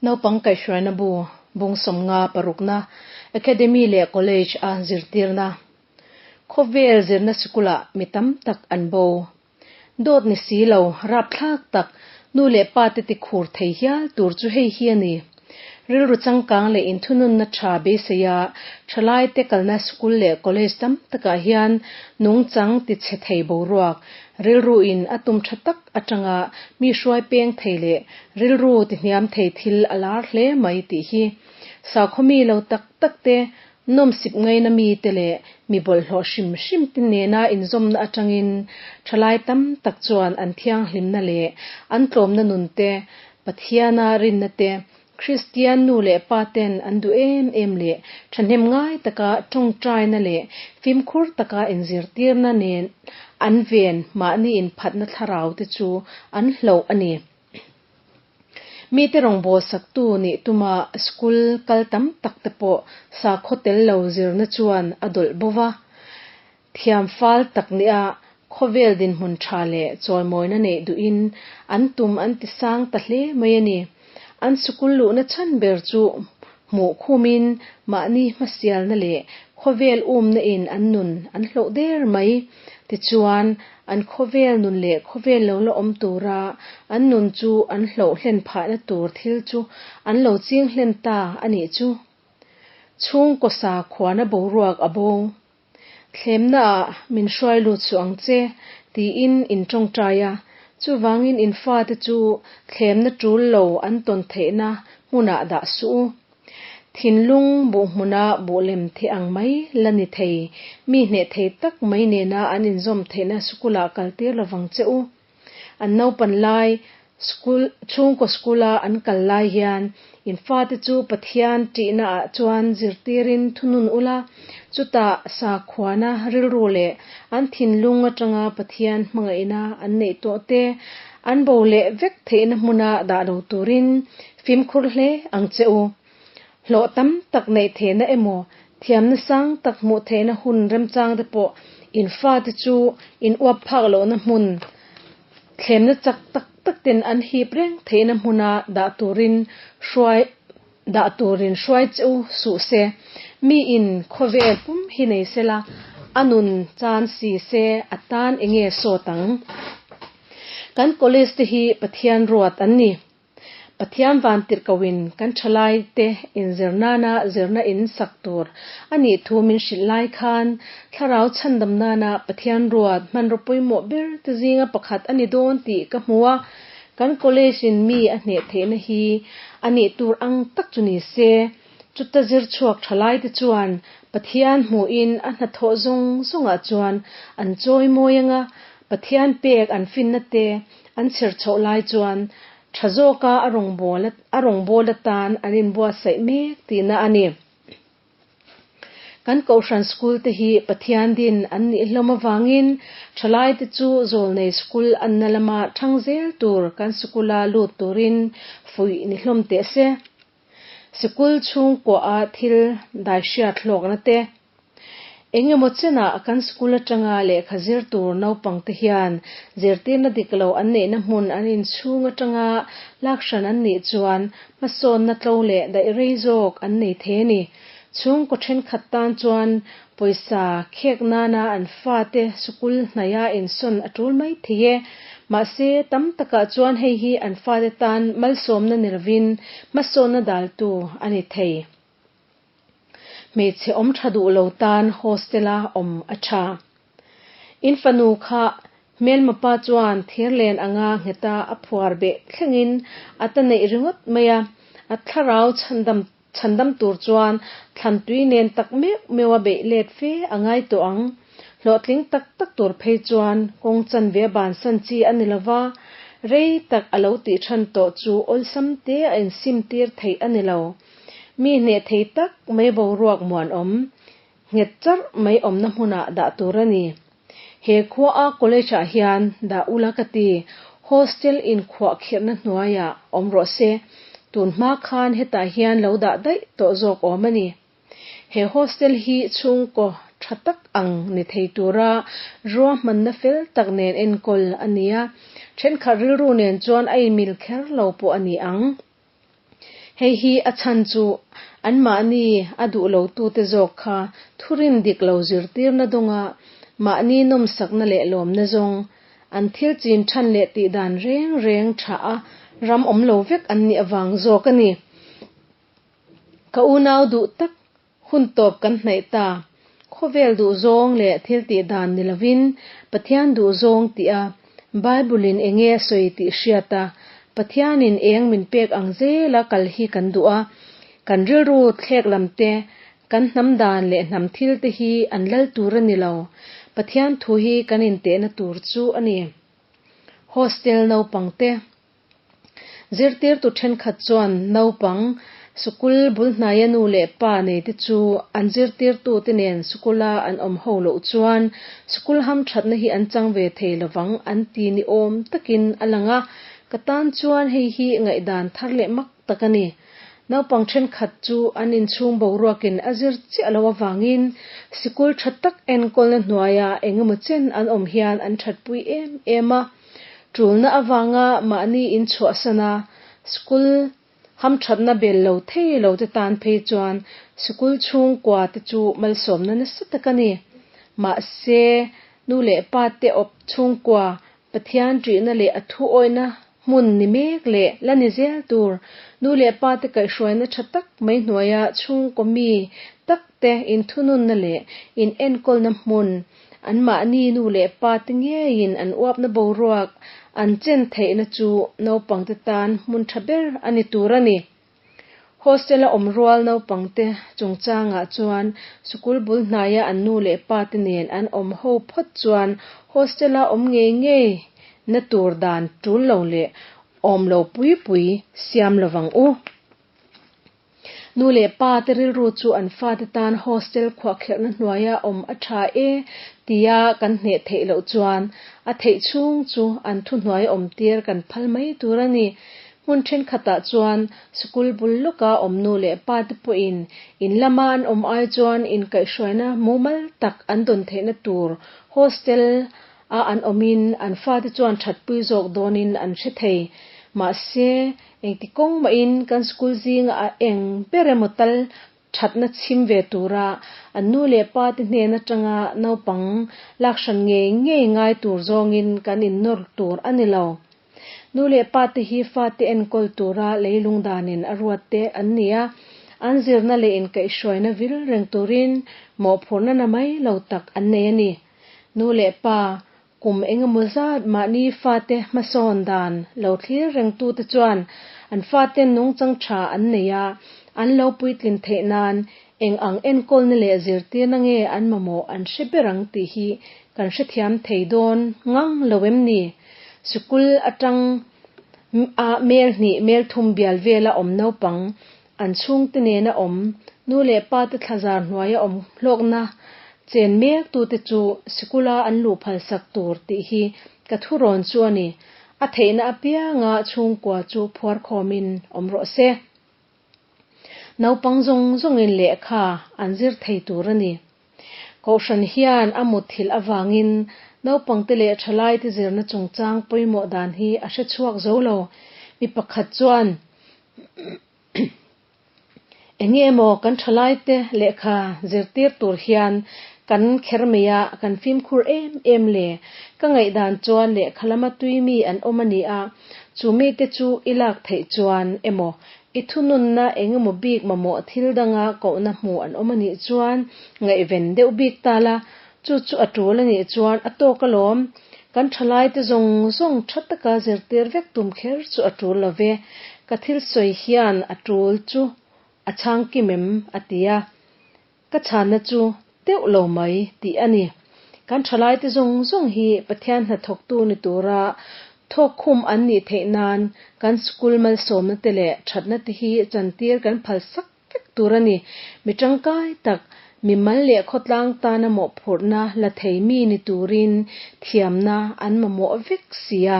Naupang kaihhruaina bu, bung 50 parukna, Academy leh College a zirtirna. Khawvel zirna sikulah mi tam tak an bo. Dawt ni si lo, rapthlak tak, nu leh pa te tikhur thei hial tur chu hei hi a ni. Rilru changkang leh inthununna tha beiseia thalai te kalna school leh college tam takah hian nungchang tichhe thei boruak, rilru in a tum tha tak atanga mi hruai peng thei leh rilru tihniam thei thil a lar hle mai tih hi sakhaw mi lo tak tak te Nawmsip ngaina mite leh mi bawlhhlawh hrim hrim te nena inzawmna atangin thalai tam tak chuan an thianghlimna leh an tlawmna nun te, Pathiana rinna te, Kristian nu leh pa ten an duh em em leh thahnem ngai taka tawngtaina leh fimkhur taka inzirtirna nen an ven mahni inphatna thlarau te chu an hloh a ni. Mite rawngbâwl saktu nih tuma school kal tam tak te pawh sakhaw tel lo zirna chuan a dawlh bo va. Thiam fal tak nia khawvel dinhmun tha leh chawimawina neih duhin an tum an ti sang ta hle mai a ni. An school luhna chhan ber chu hmuh khumin mahni hmasialna leh khawvel umna in an nun an hloh der mai. Tichuan, an khawvel nun leh khawvel lo la awm tura an nun chu an hloh hlen phahna tur thil chu an lo ching hlen ta a nih chu. Chhungkaw sa khuana boruak a bo. Thlemnaah min hruai lut suh ang che, tiin in tawngtai a. Chuvangin in fate chu thlemna tul lo an tawn theihna hmunah dah suh u. Thinlung buh hmuna buh lem theh ang mai la ni thei, mi hneh thei tak mai nena an inzawm theihna school-ah kaltir lovang che u. An naupan lai school chhungkaw school-a an kal lai hian in fate chu Pathian ṭihna ah chuan zirtirin thunun ula, chutah sakhuana rilru leh an thinlung aṭanga Pathian hmangaihna an neih tawh te an bo leh vek theihna hmuna dah lo turin fimkhur hle ang che u. Hlawh tam tak neih theihna emaw, thiamna sang tak hmuh theihna hun remchang te pawh in fate chu in uap phak lohna hmun, thlemna chak tak tak ten an hip reng theihna hmuna dah turin hruai dah turin hruai che u suh se. Mi in khawvel pum hi nei sela, a nun chan si se a tan enge sawt ang? Kan college te hi Pathian ruat an ni. Pathian vantirhkohin kan thalai te inzir nana zirna in sak tur a nih thu min hrilh lai khan thlarau chhandam nana Pathian ruat hmanraw pawimawh ber te zinga pakhat a ni dawn tih ka hmu a, kan college in mi a hneh theihna hi a nih tur ang tak chu ni se. Chuta zir chhuak thalai te chuan Pathian hmuhin a hnathawh zawng zawngah chuan an chawi mawi anga Pathian pek an finna te An chher chhoh lai chuan tha zawka a rawngbâwl a rawngbâwl atan an inbuatsaih mek tihna a ni. Kan Kohhran School te hi Pathian din an nih hlawm avangin thalaite chu zawlnei school anna lama thang zel tur kan sikula lut turin fuih ni hlawm teh se. Sikul chhungkuaha thil daihriat hlawkna te, Eng emaw chenah kan school atanga lehkha zir tur naupang te hian zirtirna dik lo an neihna hmun an inchhung atanga lak hran an nih chuan hmasawnna tlo leh daih rei zawk an nei thei a ni. Chhungkaw thenkhat tan chuan pawisa khek nana an fate school hnaia insawn a tul mai thei e. Mahse, tam takah chuan hei hi an fate tan malsawmna ni lovin hmasawnna daltu a ni thei. Hmeichhe awm tha duh lo tan hostel-a awm a tha. In fanu kha hmelma pa chuan thirlen anga ngheta a phuar beh thlengin a ta neih ringawt mai a, a thlarau chhandam chhandam tur chuan thlantui nen tak meuh meuh a beih let fe a ngai tawh ang. Hlawhtling tak tak tur phei chuan kawng chanve a bansan chi a ni lova, rei tak a lo tih than tawh chu awlsam te a insim tir theih a ni lo. Mi hneh thei tak mai boruak muanawm, nghet charh mai awmna hmunah dah tur a ni. He khuaa college-ah hian dah ula ka ti, hostel inkhuahkhirhna hnuaiah awm rawh se, tun hma khan hetah hian lo dah daih tawh zawk awm a ni. He hostel hi chhungkaw tha tak ang ni thei tura ruahmanna fel tak nen enkawl a ni a, thenkhat rilru nen chuan a inmil kher lo pawh a ni ang. Hei hi a chhan chu anmahni a duh lotute zawk kha thurin dik lo zirtirna dawnga mahni nawmsakna leh lawmna zawng, an thil chin than leh tihdan reng reng tha a ram awm lo vek an nih avang zawk a ni. Ka unau duh tak Hun tawp kan hnaih ta. Khawvel duhzawng leh thil tih dan ni lovin Pathian duhzawng tih a, Bible-in eng nge a sawi tih hriat a, Pathianin eng min pek ang zela kal hi kan duh a. Kan rilru thlek lam te, kan hnam dan leh hnam thil te hi an lal tur a ni lo. Pathian thu hi kan intehna tur chu a ni. Hostel naupang te. Zirtirtu thenkhat chuan naupang sikul bul hnaia nu leh pa neite chu an zirtirtute nen sikula an awm ho loh chuan sikul hamthatna hi an chang ve thei lovang an ti ni awm takin a lang a, ka tan chuan hei hi ngaihdan thar leh mak tak a ni. Naupang thenkhat chu an inchhung boruakin a zir chiah loh avangin sikul tha tak enkawlna hnuaia engemaw chen an awm hian an thatpui em em a. Tulna avanga mahni inchhuahsan a, school hamthatna bel lo thei lo te tan phei chuan sikul chhungkua te chu malsawmna nasa tak a ni. Mahse, nu leh pa te awp chhungkua Pathian ṭihna leh a thu awihna hmun ni mek leh la ni zel tur nu leh pa te kaihhruaina ṭha tak mai hnuaia chhungkaw mi tak te inthununna leh inenkawlna hmun Anmahni nu leh pa te ngeiin an uapna boruak an chen theihna chu naupangte tan hmun tha ber a ni tur a ni. Hostel-a awm rual naupangte chungchangah chuan sikul bul hnaia an nu leh pa te nen an awm ho phawt chuan hostel-a awm ngei ngei na tur dan tul lo leh awm lo pui pui siam lovang u. Nu leh pa te rilru chu an fate tan hostel khuahkherhna hnuaia awm a tha e tia kan hneh theih loh chuan a theih chhung chu an thuhnuai awm tir kan phal mai tur a ni. Hmun thenkhatah chuan sikul bul lawka awm nu leh pa te pawhin in lama an awm ai chuan inkaihhruaina mumal tak an dawn theihna tur hostel a an awmin an fate chuan thatpui zawk dawnin an hre thei. Mahse, Engti kawng mahin kan school zinga a eng ber emaw tal thatna chhim ve tura an nu leh pa te hnen atanga naupang lak hran ngei ngei ngai tur zawngin kan innawr tur a ni lo. Nu leh pa te hi fate enkawl tura leilung danin a ruat te an ni a, an zirna leh inkaihhruaina vil reng turin mawhphurhna na mai lo tak an nei a ni. Nu leh pa Kum engemaw zat mahni fate hmasawn dan lo thlir rengtute chuan an faten nungchang tha an nei a, an lo puitlin theih nan eng ang enkawlna leh zirtirna nge an mamawh an hre ber ang tih hi kan hrethiam thei dawn ngang lo em ni? Sikul atang a mel hnih mel thum bial vela awm naupang An chhungte nena awm, nu leh pate thlazar hnuaia awm hlawkna chen mektute chu sikula an luh phalsak tur tih hi ka thurawn chu a ni. A theihna apianga chhungkua chu phuarkhawmin awm rawh se. Naupang zawng zawngin lehkha an zir thei tur a ni. Kohhran hian a mutthilh avangin naupangte leh thalaite zirna chungchang pawimawh dan hi a hre chhuak zo lo. Mi pakhat chuan Eng nge maw kan thalaite lehkha zirtir tur hian kan kher mai a, kan fimkhur em em le? Ka ngaihdan chuan lehkha lama tui mi an awm a ni a, chu mite chu i lak theih chuan emaw i thununna eng emaw bik mamawh thil danga kohna hmu an awm a nih chuan ngaihven deuh bik ta la, Chu chu a tul a nih chuan a tawk alawm. Kan thalaite zawng zawng tha taka zirtir vek tum kher chu a tul lo ve. Ka thil sawi hian a tul chu a chhang kim em? a ti a. Ka chhanna chu teuh lo mai tih a ni. Kan thalaite zawng zawng hi Pathian hnathawktu ni tura thawkkhum an nih theih nan kan school malsawmna te leh thatna te hi chantir kan phalsak vek tur a ni. Mi tangkai tak, mi mal leh khawtlang tana mawhphurhna la thei mi ni turin thiamna an mamawh vek si a.